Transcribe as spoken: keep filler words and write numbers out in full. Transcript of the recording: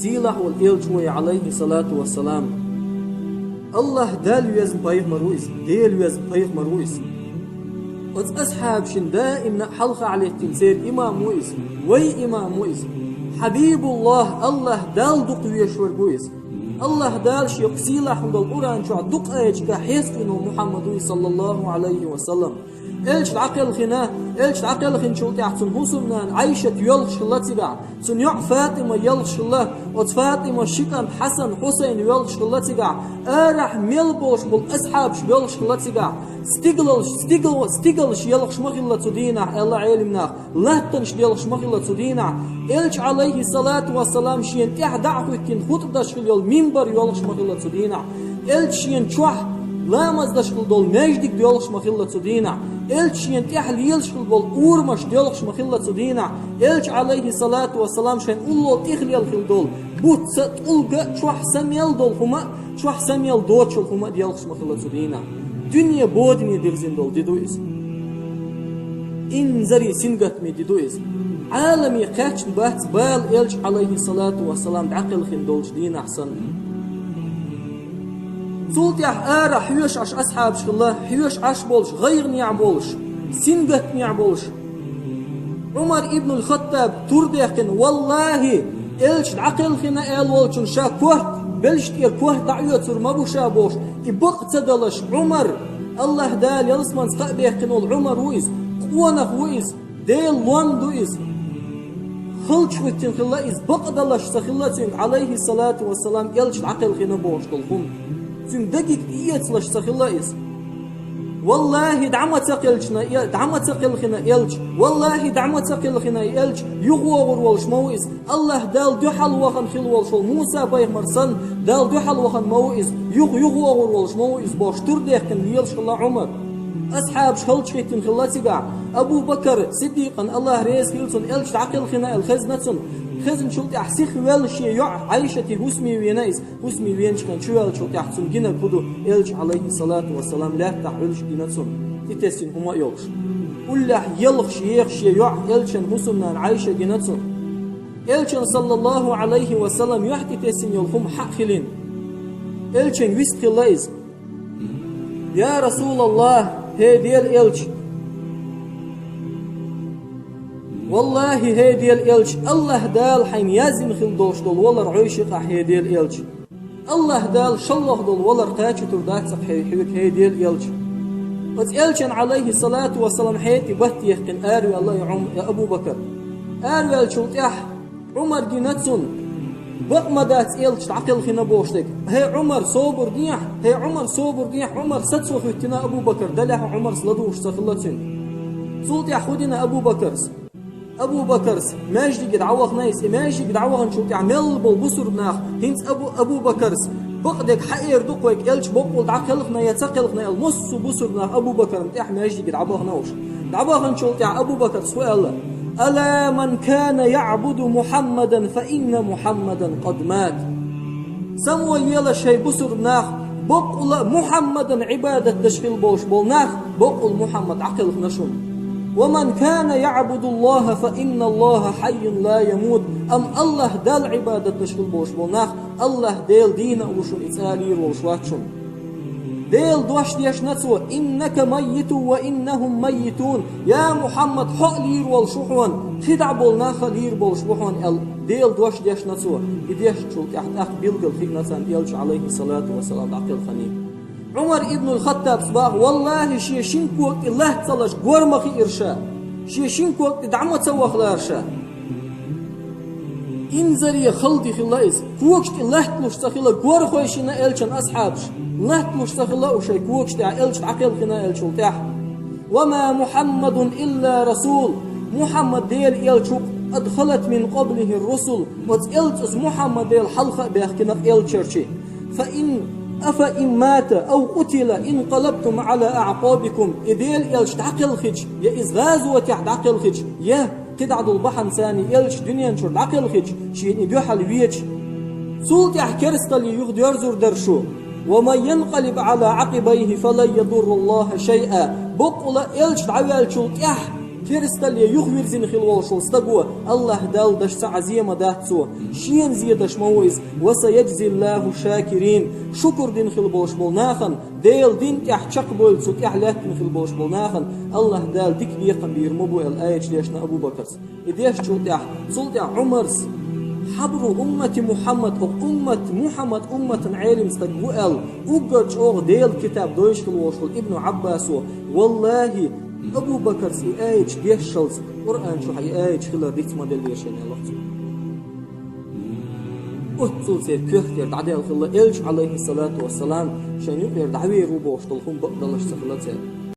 Сийлахь волу элча вай, Ӏалайхи салату вассалам. Аллаха Дала везна пайхамар ву иза, Дела везна пайхамар ву иза. Оцу асхьабашна даимна хьалха лаьттина церан имам ву иза, вай имам ву иза. Хьабибуллах, Аллаха Дала дукха везаш верг ву иза. Аллаха Дала шен сийлахь долу Къуръан чохь дукха аятехь хьестина ву Мухьаммад ву иза, саллаллаху Ӏалайхи ва саллам. Элча дӀакхелхина, элча дӀакхелхинчул тӀаьхьа цуьнан хӀусамнана Ӏайшат йоьлхуш хилла цигахь, цуьнан йоӀ Фатима йоьлхуш хилла, оцу Фатимас ши кӀант Хьасан, Хьусайн йоьлхуш хилла цигахь, арахь мел болуш болу асхьабаш йоьлхуш хилла цигахь, стигалш, стигал-, стигалш йоьлхуш ма хилла цу дийнахь, аьлла Ӏелам наха, латтанаш йоьлхуш ма хилла цу дийнахь, элча, Ӏалайхи салату вассалам, шена тӀехь дӀа а хӀиттина хутба деш хилла йолу минбар йоьлхуш ма хилла цу дийнахь. Элча шена чохь ламаз деш хилла долу маьждиг доьлхуш ма хилла цу дийнахь. Элча шена тӀехь лелаш хилла болу урамаш доьлхуш ма хилла цу дийнахь. Элча, Ӏалайхи салату вассалам, шайн улло тӀехлел хилла долу буц а, тӀулг а, чохь са мел долу хӀума а, чохь са мел доцуш хӀума а доьлхуш ма хилла цу дийнахь. Дуьне бодане дирзина долу ди ду иза. Инзаре сингаттаме ди ду иза. Ӏаламе кхаьчна бац бала элча, Ӏалайхи салату вассалам, дӀакхелхина долчу дийнахь санна. Цул тӀаьхьа арахь хьоьжуш Ӏаш асхьабаш хилла, хьоьжуш Ӏаш болуш, гӀайгӀанехь болуш, сингаттамехь болуш. Ӏумар ибн аль-Хаттаб тур даьккхина: «Валлахи, элча дӀакхелхина аьлла волчун ша корта, белшаш тӀера корта дӀаоьцур ма бу ша», – бохуш, и бакъ ца далаш, Ӏумар, Аллаха Дала ялсаманца кхаъ баьккхина волу Ӏумар ву иза, къонах ву иза, Делан лом ду иза. ХалчахӀиттина хилла иза, бакъ далаш ца хилла цуьнга, Ӏалайхи салату вассалам, элча дӀакхелхина бохуш долу хӀума. Цуьнан дагиг тӀеэцалаш ца хилла иза. «Валлахи, дӀа ма ца кхелхина, дӀа ма ца кхелхина элча, валлахи, дӀа ма ца кхелхина элча, юхавогӀур волуш ма ву иза. Аллаха Далла дуьхьал вахана хилла волуш волу Муса-пайхамар санна, Далла дуьхьал вахана ма ву иза, юха юхавогӀур волуш ма ву иза», – бохуш, тур даьккхина лелаш хилла Ӏумар. Асхьабаш халчахӀиттина хилла цигахь. Абу Бакар Сиддикъан, Аллах реза хила цунна, элча дӀакхелхина аьлла хезна цунна. Хезначул тӀаьхьа сиха ваьлла шен йоӀ Ӏайшатан хӀусаме вена иза. ХӀусаме веначу хенахь чувеллачул тӀаьхьа цунна гинарг хӀун ду, элча, Ӏалайхи салату вассалам, лаьттахь Ӏуьллуш гина цунна, тӀетесна хӀума а йолуш. Уллехь елхаш еха шен йоӀ, элчан хӀусамнана Ӏайша, гина цунна. Элчан, саллаллаху Ӏалайхи ва саллам, юьхь тӀетесна йолу хӀума хьаъ хилийна. Элчан вист хилла иза. «Я Расулаллах, хӀей Делан элча! Валлахи, хӀей Делан элча, Аллаха Дала хьайна яздина хилла долуш долу валар Ӏойши-кх ахь, хӀей Делан элча! Аллаха Дала шолгӀа долу валар кхачийтур дац-кх хье-, хьоьга, хӀей Делан элча!» Оцу элчан, Ӏалайхи салату вассалам, хьетӀе батт яьккхина, араваьлла и Ӏум-, и Абу Бакар. Араваьллачул тӀаьхьа Ӏумар гина цунна, бакъ ма дац элча дӀакхелхина бохуш дерг. «ХӀей Ӏумар, собар дехьа! ХӀей Ӏумар, собар дехьа!» Ӏумар сацо хӀиттина Абу Бакар, делахь а Ӏумарс ладугӀуш ца хилла цуьнан. Цул тӀаьхьа хӀун дина Абу Бакарс? Абу Бакарс маьждиге дӀавахана иза, и маьждиге дӀаваханчул тӀаьхьа мел болу бусурба нах, хӀинца Абу, Абу Бакарс, бакъдерг хьаэр ду-кх вайга, элча бакъволу дӀакхелхина я ца кхелхина аьлла, массо а бусурба нах Абу Бакарна тӀаьхьа маьждиге дӀабахана уьш. ДӀабаханчул тӀаьхьа Абу Бакарс хӀун аьлла: «Ала ман кана яӀбуду Мухьаммадан, фа инна Мухьаммадан къад мат». Самавола елаш, хӀей бусурба нах, бакъволу Мухьаммадан Ӏибадат деш хилла болуш болу нах, бакъволу Мухьаммад дӀакхелхина шуна. «Ва ман кана яӀбудуллаха, фа инналлаха хьайюн ла ямут». Амма Аллаха Далла Ӏибадат деш хилла болуш болу нах, Аллаха Дела дийна а ву шуна, и цӀа лийр волуш вац шуна. Делан дош дешна цо: «Иннака маййитун ва иннахум маййитун». Я Мухьаммад, хьо а лийр волуш ву хьуна, кхидӀа болу нах а лийр болуш бу хьуна аьлла, Делан дош дешна цо. И дешначул тӀаьхьа тӀаккха билггал хиъна царна элча, Ӏалайхи салату вассалам, дӀакхелхинарг. Ӏумар ибн аль-Хаттабс боху: «Валлахи, шен шин кога тӀе латта ца лаш гор ма хиира ша. Шен шин кога тӀе дӀа ма ца вахалара ша». Инзаре хала ди хилла иза. Когаш тӀе латталуш ца хилла, гор хойшина элчан асхьабаш. Латталуш ца хилла уьш шайн когаш тӀехь, элча дӀакхелхина аьллачул тӀаьхьа. «Ва ма Мухьаммадун илла расул». Мухьаммад Делан элча ву-кх, «къад халат мин къаблихир русул». Оцу элча, оцу Мухьаммадел хьалха а баьхкина-кх элчарчий. «Фа ин, афа ин мата ав къутила инкъалабтум Ӏала аӀкъабикум». И Делан элча дӀакхелхича, я иза гӀазотехь дӀакхелхича, я кхидӀа долу бахьана царна и элча дуьнен чуьра дӀакхелхича, шена и дуьхьал веча, цул тӀаьхьа керсталле юха доьрзур дара шу. «Ва ман янкъалиб Ӏала Ӏакъибайхи фалан ядурраллаха шайъа». Бакъволу элча дӀаваьллачул тӀаьхьа Керасталле юхавирзина хила волуш волу стаго Аллаха Далла дашца Ӏазема дац цо. Шена зен деш ма ву иза. «Ва саяджзиллаху шакирин». Шукур дина хила болуш болу нахана, Делан дин тӀехь чекхбевлла цу тӀехь лаьттина хила болуш болу нахана Аллаха Дала дика бекхам бийр ма бу аьлла аяташ дешна Абу Бакарс. И дешчул тӀаьхьа, цул тӀаьхьа Ӏумарс, «Хьабру уммати Мухьаммад», хӀокху уммат, Мухьаммад умматан Ӏелам стаг ву аьлла, уггар чӀогӀа Делан китаб дойуш хила волуш волу Ибну Ӏаббасо, валлахи, Абу Бакарс и аяташ дешшалц, Къуръан чохь и аяташ хилар диц ма деллера шайна аьлла цо. Оццул церан коьртера дӀадаьлла хилла, Элча, алейхиссалату вассалам, шайна юкъера дӀавер ву бохуш долу хӀума бакъдалаш ца хилла церан.